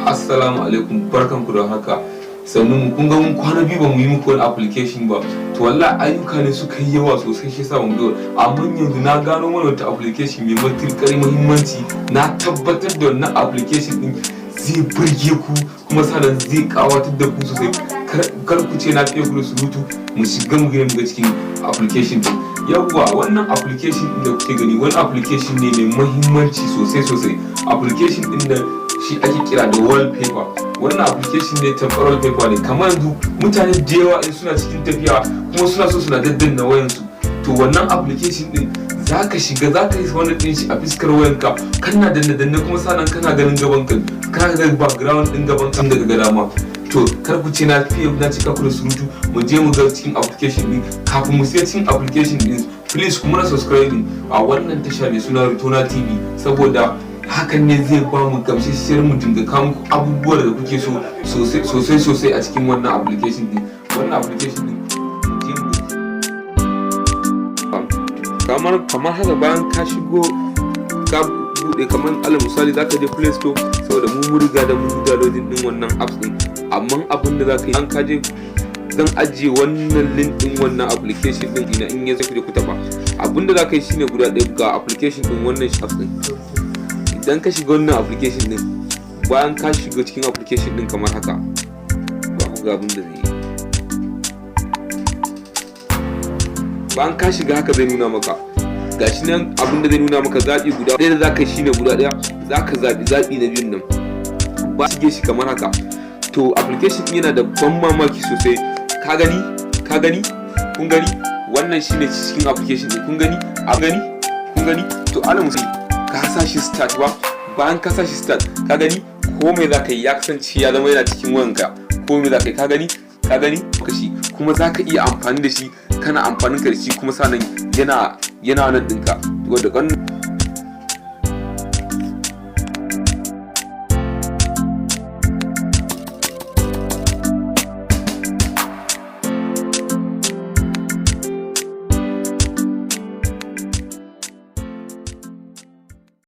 Assalamu alaikum, barkanku da haka. Sannan kun ga mun kwana 2 ba mu yi muku wani application ba. To wallahi ayyuka ne suka yi yawa sosai, shi yasa mu dora. Amma yanzu na gano mana wata application mai matuƙar muhimmanci. Na tabbatar da wannan application din zai burge ku, kuma sannan zai kawatar da ku sosai. Kar ku ce na fiye ku da surutu, mu shiga mu gani, mu ga cikin application din. Yawwa, wannan application din da kuke gani, wani application ne mai muhimmanci sosai sosai. Application din da shi ake kira da wallpaper. Wannan application ne, temporal paper ne. Kamar yanzu mutane da yawa in suna cikin tafiya kuma suna so suna daddanna wayansu, to wannan application din zaka shiga, zaka yi wannan din shi a fiskar wayanka, kana danne danne, kuma sannan kana ganin gaban ka, kana ga background din gaban ka daga dama. To kar ku ce na fiye na cika ku da surutu, mu je mu ga cikin application din. Kafin mu siya cikin application din, please ku muna subscribing a wannan tasha mai suna Ritona TV, saboda hakan ne zai ba mu gamsasshiyar mu dinga kawo muku abubuwan da kuke so sosai sosai sosai a cikin wannan application din. Wannan application din, mu je mu kamar haka. Bayan ka shigo ka bude, kamar alal misali zaka je Play Store, saboda mu mun riga da mun downloading din wannan apps din. Amma abin da zaka yi, an ka je, zan ajiye wannan link din wannan application din ina in ya zai ku taba. Abin da zaka yi shine guda ɗaya, ga application din, wannan apps din. Idan ka shiga wannan application din, bayan ka shiga cikin application din kamar haka, ba ku ga abin da zai yi. Bayan ka shiga haka zai nuna maka, gashi nan. Abin da zai nuna maka, zaɓi guda ɗaya da zaka yi shine guda ɗaya, zaka zaɓi zaɓi na biyun nan. Ba shige shi kamar haka. To application ɗin yana da ban mamaki sosai. Ka gani, ka gani, kun gani, wannan shine cikin application ɗin. Kun gani, a gani, kun gani. To alal misali ka sa shi start ba, bayan ka sa shi start, ka gani, komai za ka yi ya kasance ya zama yana cikin wayanka. Komai za ka yi, ka gani, ka gani ka shi, kuma za ka iya amfani da shi, kana amfanin ka da shi, kuma sannan yana nan ɗinka wadda kan